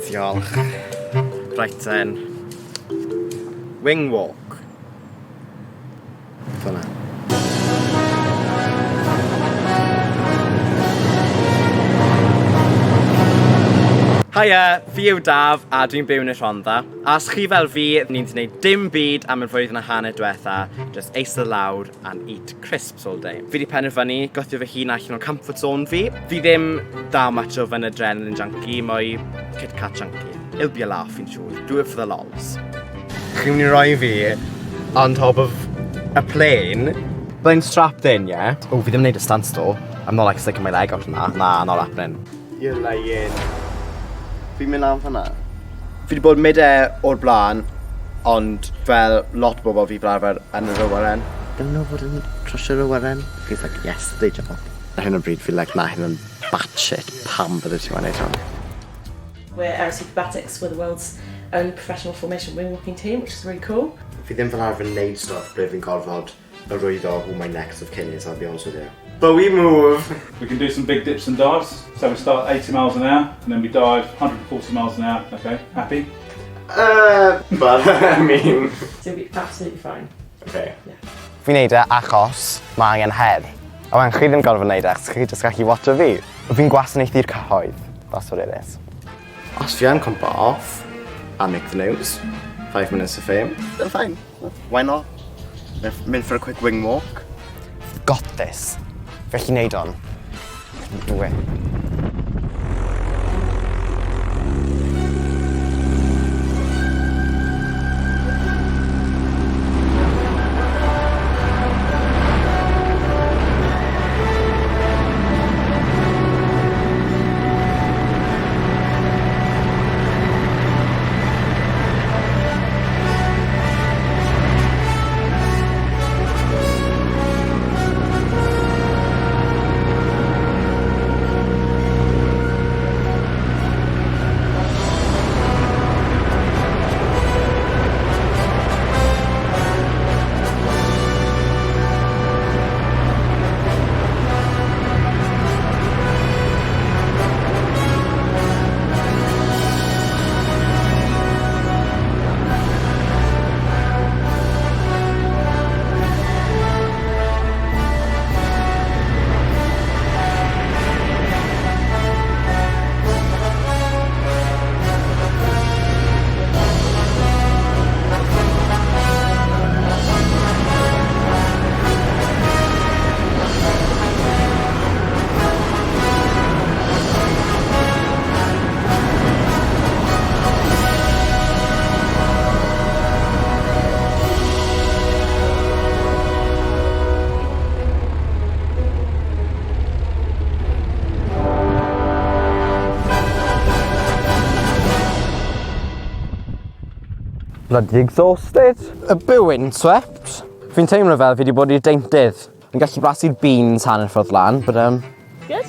Diolch. Right then. Wing walk. Fyna. Haia, fi yw Daf a dwi'n byw yn y Rhondda. A os chi fel fi, ni'n gwneud dim byd am y flwyddyn a hanner diwetha, just eistedd lawr and eat crisps all day. Fi 'di penderfynu gwthio fy hun allan o comfort zone fi. Fi ddim that much of an adrenaline junkie, mwy Kit Kat junkie. It'll be a laugh fi'n siŵr. Do it for the lols. Chi'n mynd i roi fi on top of a plane? Byddai'n strapped in, yeah? O, fi ddim yn neud y stunts though. I'm not like sticking my leg out and that. Na, not happening. You're lying. Fi'n mynd lan fan'na. Fi 'di bod mid-air o'r blaen, ond fel lot o bobl fi fel arfer yn yr awyren. Dylen nhw fod yn trosio'r awyren? Feels like yesterday job. Ar hyn o bryd fi like na hyn yn batshit pam bydde ti moyn neud hwn? We're Aero Superbatics, we're the world's only professional formation wing walking team, which is really cool. Fi ddim fel arfer yn neud stwff ble fi'n gorfod arwyddo who my next of kin is, I'll be honest with you. But we move! We can do some big dips and dives. So we start 80 miles an hour and then we dive 140 miles an hour. Okay, happy? Uh, but I mean... So you'll be absolutely fine. Okay. Yeah. Fi'n neud e achos mae angen her. A wedyn chi ddim gorfod neud e achos chi jyst gallu watcho fi. Fi'n gwasanaethu'r cyhoedd. That's what it is. Os fi yn cwmpo off, I'll make the news. 5 minutes of fame. Then fine. Why not? Mynd for a quick wing walk. Got this. Felly neud on. Do it. Bloody exhausted. A bit windswept. Fi'n teimlo fel fi wedi bod i'r deintydd. Fi'n gallu blasu'r beans hanner ffordd lan, but um... Good?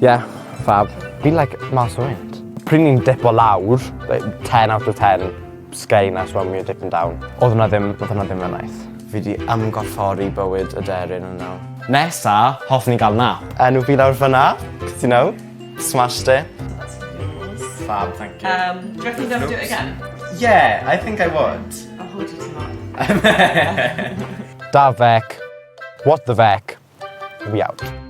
Yeah, fab. Fi'n like mas o wynt. Pryd ni'n dipo lawr, like 10 out of 10 sgayness when we were dipping down. Odd hwnna ddim, odd hwnna ddim yn neis. Fi 'di ymgorffori bywyd y deryn yna. Nesa, hoffwn i ga'l nap. Enw fi lawr fynna, 'cause you know, smashed it. That's yours. Fab, thank you. Um, do you reckon you'd ever do it again? Yeah, I think I would. I'll hold you to that. Dafec, what the feck, we out.